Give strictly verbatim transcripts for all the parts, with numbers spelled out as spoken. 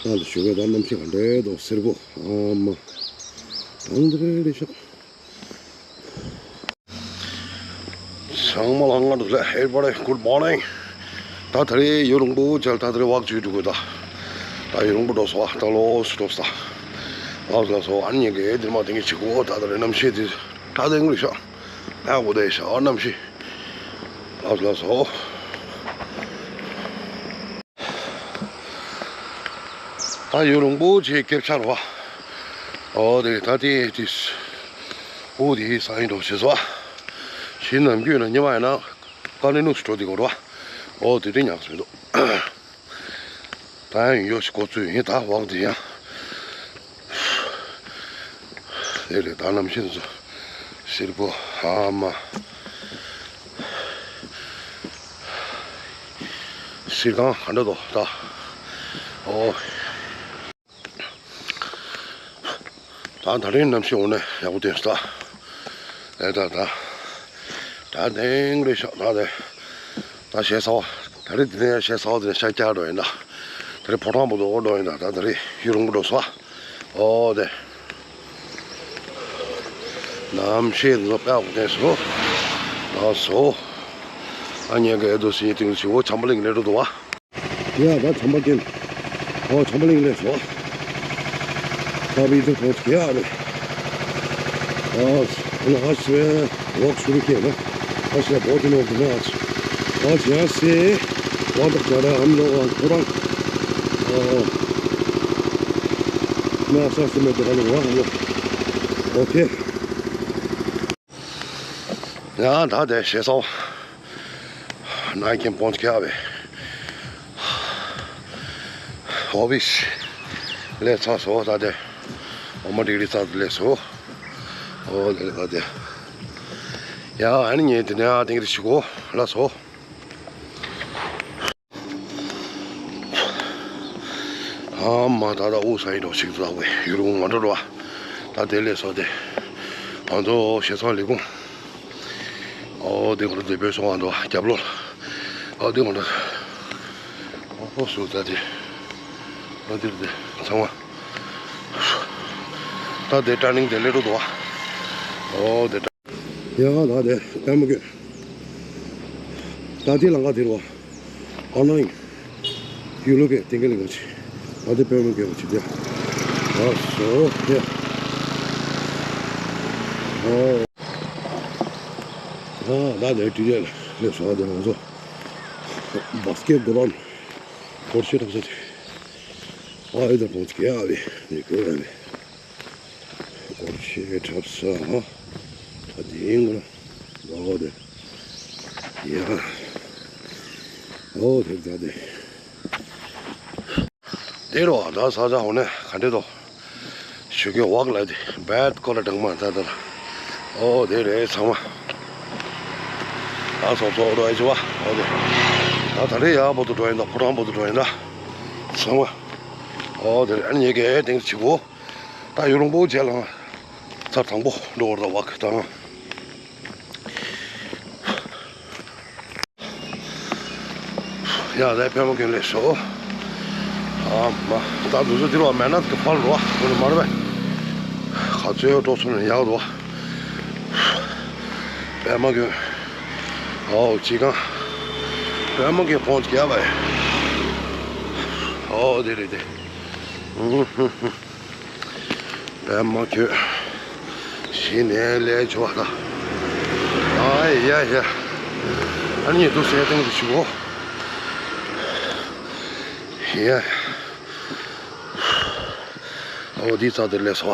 ང་ལ་ཞུ་བའི་ད་གནམ་གཤིས་ག་འདྲའི་འདུག་སེར་པོ་ཨ་མ། གང་འདྲའི་རེད་ཤག་ཚང་མ་ལ་སྔ་དྲོ་བདེ་ལེགས། Everybody, good morning. ད་ད་རེས་ཡུན་རིང་པོ་བྱས་ད་ད་རེས་ཝག་བྱེད་འགྲོ་དགོས་ད། ད་ཡུན་རིང་པོ་འགྲོ་སོང་བ། ད་ལོགས་སུ་འགྲོ་ས། ལགས་སོ་ལགས་སོ། ཨ་ནི་ངས་འདིར་མ་དེང་གི་བྱེད་དགོས། ད་ད་རེས་གནམ་གཤིས་དེ་ད་དེང་རེད་ཤག་ཨ་གོ་དེ་ཤག་གནམ་གཤིས། ལགས་སོ་ལགས་སོ། ད་ཡུན་རིང་པོ་བྱས་སྐྱིད་ཆགས་རེད་བ། ཨོ་དེ་ད་དེ་དེ། ཨོ་དེ་ས་ཡིན་འགྲོ་བྱེད་སོ། ཕྱི་ནམ་རྒྱུན་ན་ཉི་མ་ཡིན་ན་དཀའ་ལས་ནུས་སུ་འགྲོ་དེ་གོ་རེད་བ། ཨོ་དེ་དེ་ཉག་ཟེར་འདུག་ད་ཡང་ཡོད་ཞིག་འགོ་ཚུགས་ཡིན་ད་ཝག་དེ་ཡང་། དེ་རེད་ད་གནམ་གཤིས་ཚོ་སེར་པོ་ཨ་མ། སེར་ཁང་ག་འདྲ་འདུག་ད། ཨོ། ད་ད་རིང་གནམ་གཤིས་འོ་ན་ཡག་པོ་ཐོན་སོང་ད། ཨེ་ད་ད། ད་དེང་རེད་ཤག་ད་དེ། ད་ཞེ་ས་བ། ད་རེས་དེ་ནས་ཞེ་ས་བ་དེ་ནས་ཤ་རྒྱགས་འགྲོ་ཡིན་ད། ད་རེས་ཕོ་བྲང་པོ་དུ་འོ་འགྲོ་ཡིན་ད། ད་ད་རེས་ཡུན་རིང་པོ་འགྲོ་སོང་ཨ། ཨོ་དེ། གནམ་གཤིས་འདི་ཚོ་དཔེ་ཡག་པོ་ཐོན་སོང་། ལགས་སོ། ཨ་ཉེ་གེ་ཨེ་དོ་སི་ཡི་སྟེང་དུ་ཞིག་འོ་བྱམས་པ་གླིང་སླེབས་འགྲོ་འདུག་བ། ཡ་ད་བྱམས་པ་ཀུན། ཨོ་བྱམས་པ་གླིང་སླེབས་སོང་། ད་བི་དུ་ཐོག་གི་ཡ་རེད། ཨ་ཨ་ཤི་ཝོག་ཤུ་རུ་ཁྱེད་ན། ཨ་ཤི་བོ་དུ་ནོ་དུ་ནོ་ཨ་ཤི། ཨ་ཤི་ཡ་སེ། ཝ་དག་ཅ་ར་ཨམ་ལོ་ཝང་ཁོ་རང་། ཨ་ཨ་ན་ས་སི་མེ་དུ་ག་ནི་ཝ་ཧ་ལོ། ཨོ་ཁེ། ཡང་ད་དེ་ཞེ་སོང་། ན་ཁྱིམ་སྤོན་སྐྱ་བའི་ཨོ་བིས་ལས་ཚ་སོ་ད་དེ་འོ་མ་ཏིག་ཏིག་ཚ་དུ་ལས་སོ། ཨོ་ལས་ད་དེ་ཡང་ཨ་ནི་ངས་དེ་ནས་ཨ་དེང་རི་ཞིག་གོ་ལ་སོ། ཨ་མ་ད་ད་འུ་ས་ཡི་འགྲོ་ཞིག་ལ་བས་ཡུལ་ལུང་མ་འགྲོ་ར། ད་དེ་ལས་སོ་དེ། ང་ཚོ་ཞེ་སོང་ལས་ཁུངས། ཨོ་དེ་ཁོ་ར་དེ་བོད་སོང་ང་འགྲོ་རྒྱབ་ལོ། ཨོ་དེ་ཁོ་ར། ཨོ་ཧོ་སུ་ད་དེ། ཨོ་དེ་རུ་དེ་ཚང་མ། ད་དེ་ཏྲ་ནིང་དེ་ལས་འགྲོ་འདུག་བ། ཨོ་དེ་ཏྲ། ཡ་ད་དེ་ལྟད་མོ་གི། ད་དེ་ལང་ཀ་དེ་རུ་བ། ཨ་ནང་ཡུལ་ལུགས་ཀྱི་ཏིང་ཀི་ལིང་ག་ཆེ། ད་དེ་དཔེ་མོ་གི་བ་ཆེ་དེ། ཨ་སོ་དེ། ཨོ། ཨ་ད་དེ་ཏི་ཡ་ལ་ལས་སོ་དེ་ང་ཚོ། བ་སི་ཀེ་གོ་རོན། སྐོར་ཤེས་འཁྲབ་ས་དེ། ཨ་ཡོད་ད་ཁོང་ཚོ་ག་ཡ་བས་ནས་གོ་ཡ་བས། སྐོར་ཆས་འཁྲབ་ས་ཧ། ད་དེ་ཡིན་གོ་ན། ལོག་དེ། ཡ། ཨོ་དེ་ད་དེ། དེ་རོ་ད་ས་ཆ་འོ་ནས་ག་འདྲེ་དོ། ཞུ་གི་ཝག་ལ་དེ་བད་ཀོ་ལ་དྲང་མ་ད་ད་ལ། ཨོ་དེ་རེད་ཚང་མ། ད་སོ་སོ་འགྲོ་ཡ་ཅི་བ་ཨོ་དེ། ད་ད་རེས་ཡག་པོ་དུ་འགྲོ་ཡིན་ད་ཕོ་བྲང་པོ་དུ་འགྲོ་ཡིན་ད། ཚང་མ། ཨོ་དེ་རེད་ཨ་ནི་ངེད་ཀྱི་དེང་ཅི་གོ། ད་ཡུན་རིང་པོ་རྗེས་ལ་ཚར་དང་པོ་འགྲོ་བར་ད་ཝག་དང་། ཡ་ད་པད་མ་གྱོན་ལེགས་སོ། ཨ་མ་ད་འདུག་ཚོ་འདིར་བ་མེད་ན་གི་ཕར་རོ་བ་ཁོ་ནི་མར་བས། ག་ཚོད་འགྲོ་སོང་ནས་ཡག་འདུག་བ། པད་མ་གྱོན། ཨའོ་ཅི་གང་། པད་མ་གྱོན་ཕོན་ཅིག་ཡ་བས། ཨའོ་དེ་རེད་དེ། ཨུ་ཧུ་ཧུ། པད་མ་ཁྱོད། གཞི་ནས་ལས་བྱོས་ད། ཨ་ཡ་ཡ། ཨ་ནི་དུ་སེ་ཏང་དུ་ཞུ་གོ། ཡ། ཨོ་འདི་ཚ་དེ་ལས་སོ།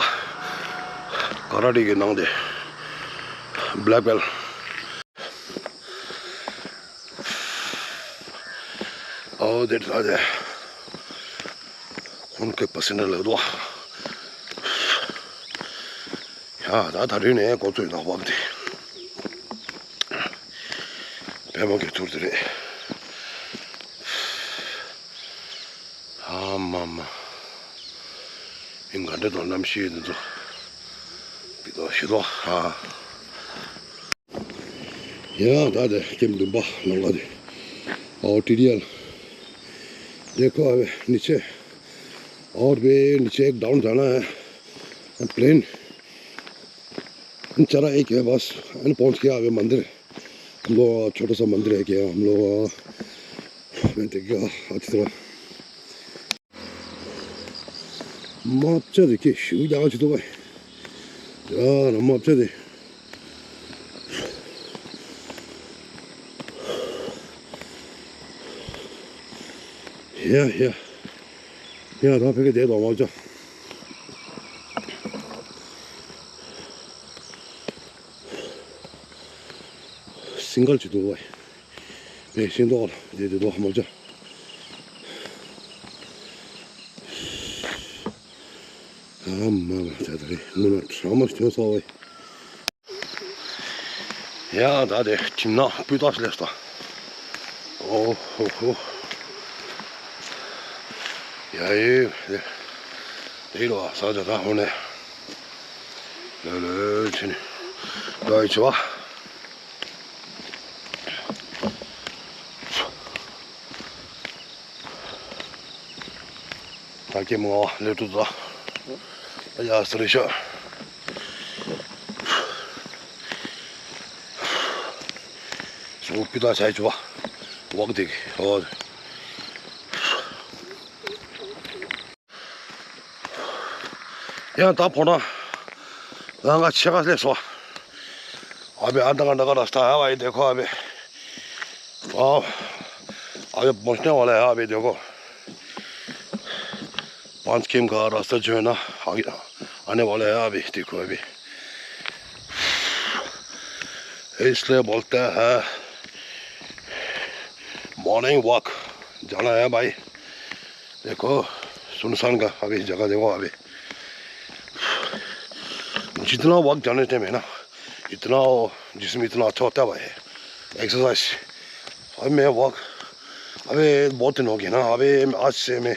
ཀ་ར་ཏེ་གི་ནང་དེ། བྷེ་ལེག་བྷེལ། ཨོ་དེ་ཚ་དེ། ཁོང་གི་པ་སེ་ན་ལ་དོ། ཡ་ད་ད་རིང་ནས་འགོ་ཚུགས་ཡིན་ད་བག་དེ། པད་མ་གི་ཐུར་དེ་རེད། ཨ་མ་མ། ཨིན་ག་འདྲ་དང་གནམ་གཤིས་འདི་ཚོ། འདི་དོ་ཞི་དོ་ཨ། ཡང་ད་དེ་ཀེམ་བདུན་པ་ལང་ཀ་དེ། ཨོ་ཏི་རི་ཡལ། དེ་ཁོ་ཨ་བེ་ནི་ཆེ། और भी नीचे एक डाउन जाना है, प्लेन। चढ़ा एक है बस, एंड पहुंच गया अभी मंदिर। हम लोग छोटा सा मंदिर है क्या, हम लोग मैं देख गया अच्छी तरह। मापचा देखिए, शिव जगह तो भाई। यार, मापचा दे। या, या। या, राफे के दे दो, मापचा। सिंगल चुदो भाई। ཕེབས་ཤིང་ཏོག་ལ་དེ་དེ་ཏོག་མ་བྱ། ཨ་མ་མ་ད་ད་རེད་ངུ་ན་དྲ་མ་ཐོན་སོང་བས། ཡ་ད་དེ་ཁྱིམ་ནང་སྤུས་དག་སླེབས་སོང་། ཨོ་ཧོ་ཧོ། ཡ་ཡེ་དེ་རོ་ས་ད་ད་ཧོ་ནས་ལོ་ལོ་ཆེ་ནས་ལོ་ཡི་ཆུ་བ། ད་ཀྱེ་མོ་ལེ་ཏུ་ཛ། ཡ་སི་རི་ཤ། སུ་པི་ད་ཆ་ཆུ་བ། ཝག་དེ་གི་ཨོ། ཡང་ད་ཕོ་བྲང་ལམ་ཁ་ཕྱེད་ཀ་སླེབས་སོང་། अभी आधा घंटा का रास्ता है भाई, देखो अभी। वाह, अभी पहुंचने वाला है अभी, देखो। पाँच किम का रास्ता जो है ना, आगे आने वाला है अभी, देखो अभी। इसलिए बोलते हैं मॉर्निंग वॉक जाना है भाई। देखो, सुनसान का अभी जगह देखो अभी। जितना वॉक जाने टाइम है ना, इतना वो जिसम इतना अच्छा होता है भाई, एक्सरसाइज। अभी मैं वॉक, अभी बहुत दिन हो गया ना, अभी आज से मैं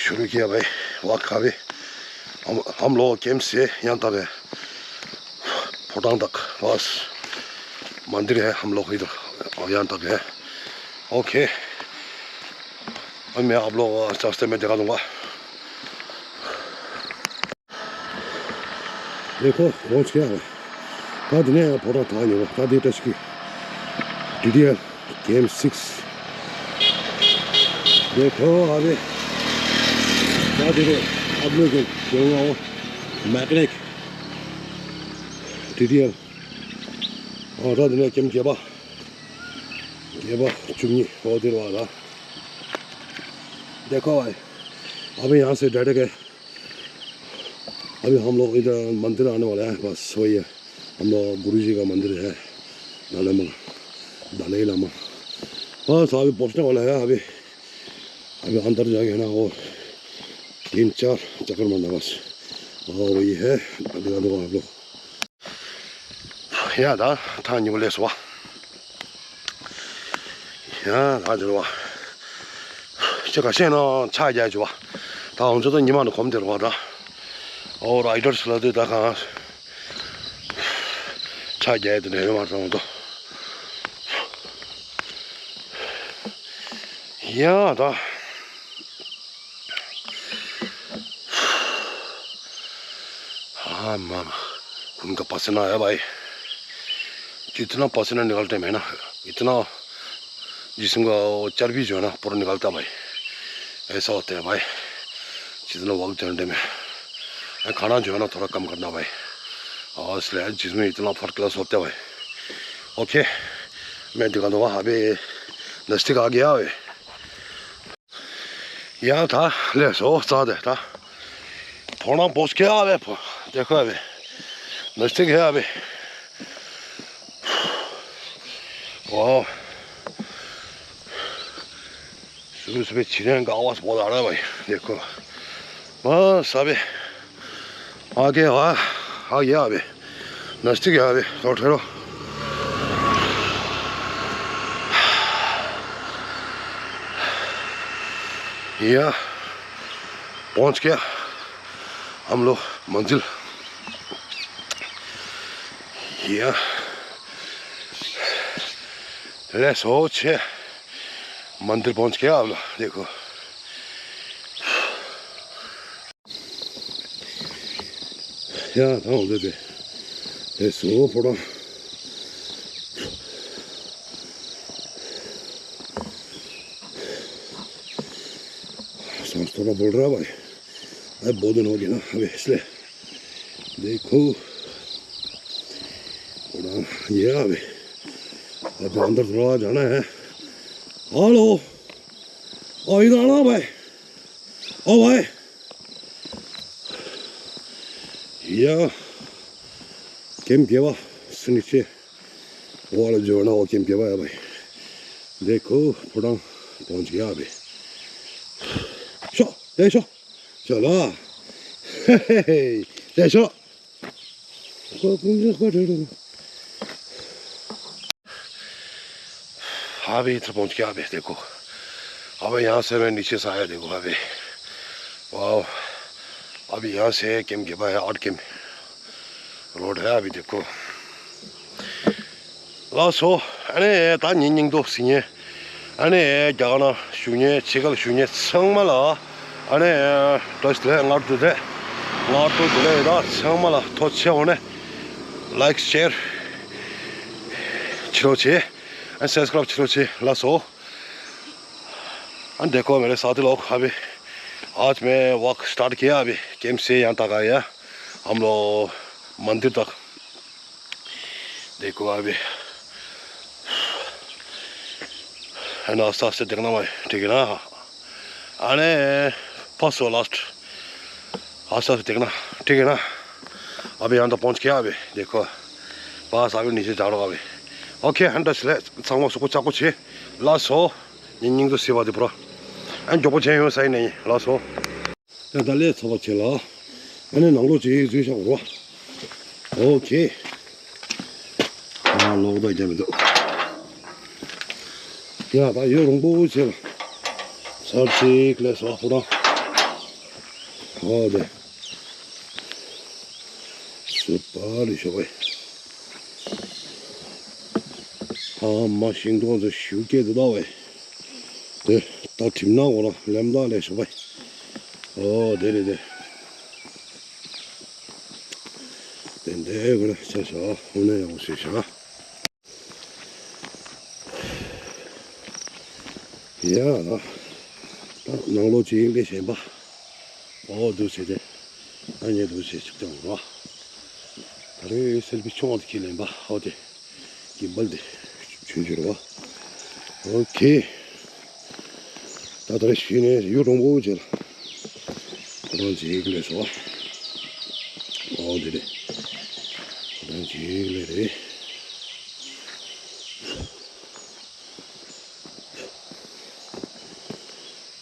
शुरू किया भाई वॉक। अभी हम हम लोग कैंप से यहाँ तक है, फोटांग तक बस मंदिर है हम लोग इधर, और यहाँ तक है। ओके, और मैं आप लोग रास्ते में दिखा दूंगा। देखो पहुंच गया है। ད་འདི་ནས་ཕོ་བྲང་ཐག་ཉེ་བ་ད་འདི་བཀྲ་ཤིས་ཀྱི་ཌི་ཌི་ཨེལ་ཀེམ་སིགས། देखो अभी ད་འདི་རེད། आप लोग के मैकेनिक ཌི་ཌི་ཨེལ། ཨོ་ད་འདི་ནས་ཀེམ་བརྒྱད་པ། བརྒྱད་པ་བཅུ་གཉིས། ཨོ་འདིར་བ་ད། देखो भाई, अभी यहाँ से डायरेक्ट है। अभी हम लोग इधर मंदिर आने वाला है, बस वही है। हम लोग गुरु जी का मंदिर है, दलाई लामा, दलाई लामा। बस अभी पहुँचने वाला है। अभी अभी अंदर जाके है ना, वो तीन चार चक्कर मारना बस। और वही है, अभी आप लोग। ཡ་ད་ཐང་ཉི་མ་ལས་སོ་བ། ཡ་ད་འདིར་བ། ཅི་ག་ཤེས་ན་ཆ་རྒྱ་ཅུ་བ། ད་ང་ཚོ་ད་ཉི་མ་ནི་གོམ་དེར་བ་ད། ཨོ་རའི་ཌར་སི་ལ་དེ་ད་གང་། ཆ་རྒྱ་དེ་ནས་ཡོད་མ་སོང་ད། ཡ་ད། हाँ मामा, उनका पसीना आया भाई। जितना पसीना निकलते हैं ना, इतना जिस्म का वो चर्बी जो है ना, पूरा निकलता भाई। ऐसा होता है भाई। जितना वक्त झंडे में, खाना जो है ना, थोड़ा कम करना भाई। और इसलिए जिस्म इतना फर्स्ट क्लास होता है भाई। ओके, मैं दिखा दूंगा अभी नज़दीक आ गया है। ཡང་ད་ལས་སོ་རྩ་དེ་ད། ཕོ་ནང་བོ་སྐྱ་བས་ཕོ། དེ་ཁ་བས། ནི་སྟེགས་ཡ་བས། ཝའོ། སུ་སུ་བས་ཆི་རན་ག་བ་སྤོ་ལ་ར་བས་དེ་ཁོ། མ་ས་བས། आगे वाह, आ गया अभी। नज़दीक है अभी, थोड़ा ठहरो। या, पहुंच गया हम लोग मंजिल। या, ले सोच है, मंदिर पहुंच गया हम लोग, देखो। ཡ་ད་འོ་དེ་དེ་དེ་སུ་ཕོ་བྲང་སང་སྟོ་ར་བོ་ར་བ་ཨེ་བོ་དེ་ནོ་གི་ན་ཧ་བེ་སླེ། देखो। उड़ान ये आवे। अब अंदर थोड़ा जाना है। हेलो। ओ इधर आना भाई। ओ भाई। या। केम केवा सुनिचे। वाला जो ना वो केम केवा है भाई। देखो, फुटांग पहुंच गया अभी। शो, दे शो। चलो। हे, हे, हे, जय शो। अभी इधर पहुंच गया अभी देखो। अब यहाँ से मैं नीचे से आया देखो अभी। वाओ। अभी यहाँ से केम के भाई आठ केम रोड है अभी देखो। ལགས་སོ། ཨ་ནི་ད་ཉིན་སྙིང་དོ་ཟིན་ཉེ། ཨ་ནི་རྒྱ་གར་ན་བཞུགས་ཉེ་ཕྱི་རྒྱལ་བཞུགས་ཉེ་ཚང་མ་ལ་ཨ་ནི་བཀྲ་ཤིས་བདེ་ལེགས། སྔ་དྲོ་བདེ་ལེགས། སྔ་དྲོ་བདེ་ལེགས། ད་ཚང་མ་ལ་ཐུགས་རྗེ་ཆེ། འོ་ནས་ལའིཀ་ཤེར་བྱེད་རོགས་བྱེད། ཨ་ནི་སབ་སི་ཀ་རབ་བྱེད་རོགས་བྱེད། ལགས་སོ། ཨ་ནི་देखो मेरे साथी लोग अभी आज मैं वॉक स्टार्ट किया अभी केम से यहाँ तक आया हम लोग मंदिर तक। देखो अभी है ना, आस्ते आस्ते देखना भाई, ठीक है ना? अरे फर्स्ट और लास्ट, आस्ते आस्ते देखना, ठीक है ना? अभी यहाँ तो पहुँच गया अभी। देखो बस अभी नीचे जा रहा हूँ अभी। ओके, हंड्रेड से ले संगो सुको चाको छे। लास्ट हो। ཉིན་སྙིང་དུ་སེ་བ་དེ་པུ་ར། ཨ་མགྱོགས་པོ་བྱས་ཡོང་ས་ཡིན་ནའི་ལགས་སོ། ད་ད་ལས་ཚ་བ་བྱེད་ལ། ཨ་ནི་ནང་ལོགས་ཅིག་འཛུལ་ཤག་རོ། ཨོ་ཁེ། ཨ་ལོག་ད་རྒྱབ་མི་འདུག་ཡ་ད་ཡོད་རུང་པོ་བྱེད་ལ། ཚར་ཅིག་ལས་སོ་པུ་ར། ཨོ་དེ། སུ་པ་རི་ཤོ་བའི། ཨ་མ་ཤིང་སྡོང་ཚོ་ཞུ་སྐད་དུ་ལྟ་བས། དེ་ལྟ་གྲིམ་ན་འོ་ར་ལེམ་ལ་ལས་ཤོ་བའི། ཨོ་དེ་རེད་དེ། དེ་འདྲའི་གོ་ར་ཆ་ཤ་ཧུ་ནེ་ཡང་ཤེ་ཤ། ཡ། ད་ནང་ལོགས་ཅིག་ལས་བཞིན་པ། ཨོ་འདུག་བྱས་ཏེ། ཨ་ནི་འདུག་བྱས་ཅིག་ཀྱང་རོ། ད་རེས་སེལ་ཕི་ཆུང་བ་དེ་ཁྱེར་ལེན་པ་ཨོ་དེ། གིམ་བལ་དེ། ཆུང་ཆུང་རོ། ཨོ་ཁེ། ད་ད་རེས་ཤི་ནས་ཡུ་རོང་པོ་བྱས་ལ། ཁོ་རང་ཅིག་ལས་སོ། ཨོ་དེ་རེད། ཁོ་རང་ཅིག་ལས་རེད།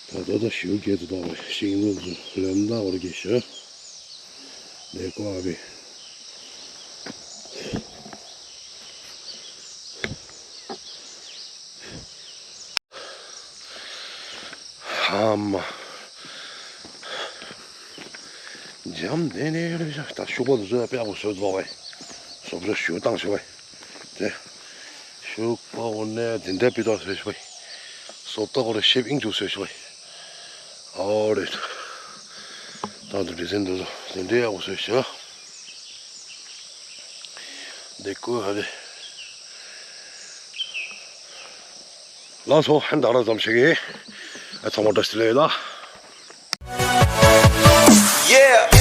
ད་ལྟ་ད་ཞུ་སྐད་དུ་བཏང་བའི་ཤིང་ནུ་ཚོ་ལམ་ལ་བར་གྱི་ཞོ། ལས་ཀོ་ཨ་བི། ཧ་མ། འཇམ་དེ་ནས་རེ་བཞག་ད་ཤུག་པ་དུ་བཟོས་པ་དཔེ་ཡག་པོ་བཟོས་འདུག་བས། སོབ་སོབ་ཞུ་བཏང་ཞུ་བས། དེ། ཤུག་པ་འོ་ནས་དེ་འདྲ་པི་ཏོག་བཟོས་ཞུ་བས། སོབ་ཏོག་འོ་རེ་ཤེབ་ཨིང་དུ་བཟོས་ཞུ་བས། ཨོ་རེད། ད་དུ་ཌི་ཟན་དུ་བཟོ་དེ་འདྲ་ཡག་པོ་བཟོས་ཞུ། དེ་ཀུ་ཧ་རེ། ལགས་སོ། ཧན་ད་ར་ཙམ་ཞིག་གིས་ཚང་མ་བཀྲ་ཤིས་བདེ་ལེགས་ལ། Yeah.